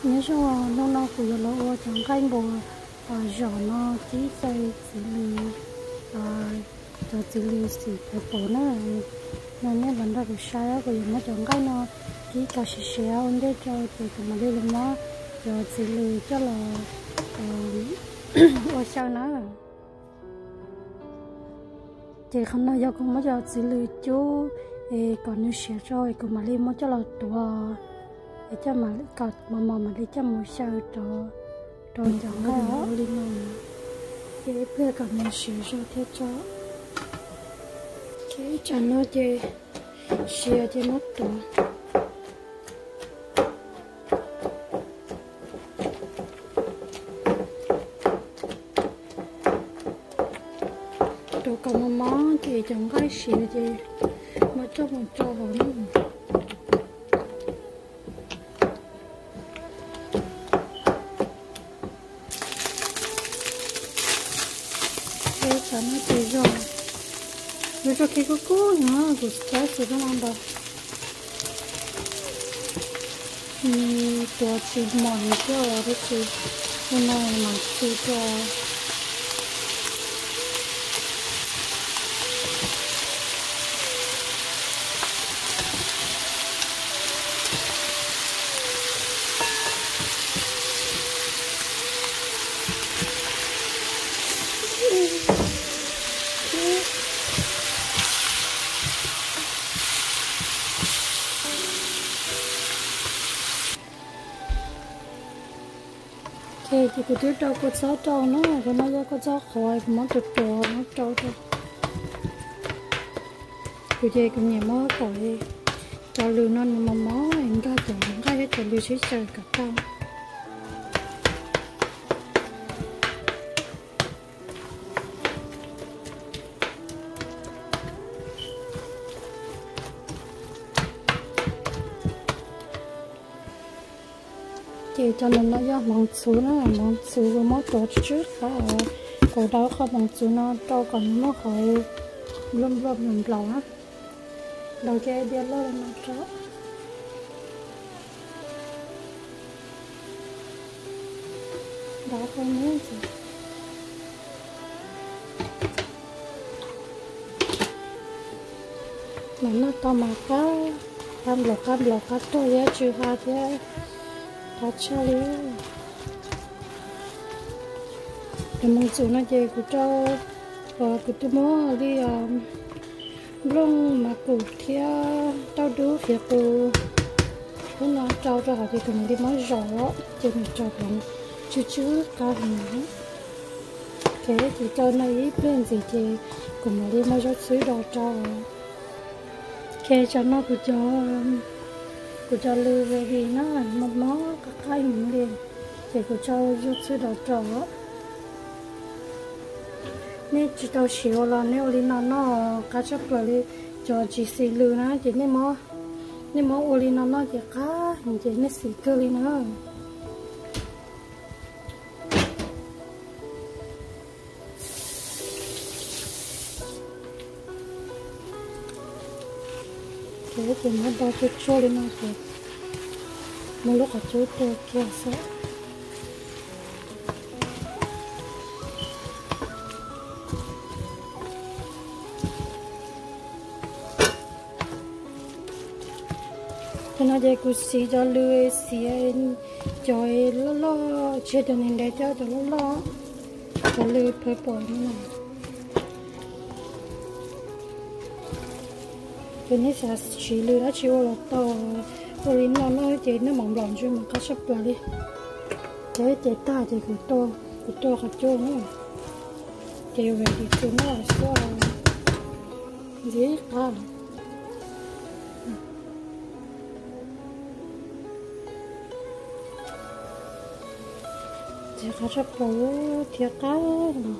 Nyob zoo, hnub no kuv yuav los ua cov nqaij npua zom no kib xyaw txiv lws, cov txiv lws xim pawv pom na. No nej los nrog kuv saib, kuv yuav muab cov nqaij no kib kom siav siav ua ntej rau ces kuv mam li los muab cov txiv lws coj los ua xyaw na. Ces qhov no yog kuv muab cov txiv lws cub es kom nws siav rau es kuv mam li muab coj los tuav es coj kom mos mos mam li coj mus xyaw rau cov nqaij li no. Ces ib pliag kom nws siav zog thiaj tso. Ces tsam no ces siav ces muab tuav. Tuav kom mos mos ces cov nqaij siav ces muab coj mus rau hauv no. Ces tsam no ces zog, yuav zog kiag kub kub no kuv tab sis koj no ntau. Tuav tsis mos li coj tab sis ua no mas txi rau. Ces kuv twb rau kua txob rau na, qhov no yog kua txob qhuav kuv muab tuav tuav muab rau rau. Kuv ces kuv nyiam muab kom cov lws no nws mos mos nkag cov nqaij thiab cov lws sib xyaw kom tau. Ces cov no yog hmoov txhuv na, hmoov txhuv kuv muab tuav tsw tsw qab, kuv daus qhov hmoov txhuv no rau kom nws muaj qhov nplooj nplooj nplaum nplaum na, daus kiag diav loj li no rau. Daus qhov no. Mas noj tau mas qab, qab nplaum qab nplaum qab tuag thiab tsw ha thiab qab tshaj li. Cov hmoov txhuv no ces kuv rau, kuv twb muab li nplooj mas kum thiab tauj dub fiav qus ub no rau rau hauv ces kuv mam li muab zom ces nws tso kom tsw tsw qab heev. Ces kuv rau no ib pliag ntxiv ces kuv mam li muab zaub txhwb do rau. Ces tsam no kuv cov, kuv cov lws ready na, mos mos qab qab heev li, ces kuv tso zaub txhwb do rau. Nej tsis tau siv ua los nej ua li no noj qab tshaj plaws li. Cov tsis xis lws na ces nej muab ua li no noj ces qab heev ces nej xis kawg li na. Ces muab do tsuag tsuag li no ces muab lub qhov cub tua kiag xwb. Ces no ces kuv siv cov lws, siv cov loj loj, tsis yog cov ntev ntev, coj cov loj loj, cov lws purple no na. Ces nej xav siv lws dab tsi ua los tau, ua li no noj ces nej mam nplaum ntsw mas qab tshaj plaws li. Ces ces tag ces kuv tua, kuv tua qhov cub na, ces ready to noj xwb, ntxim qab. Ntxim qab tshaj plaws thiab qab no.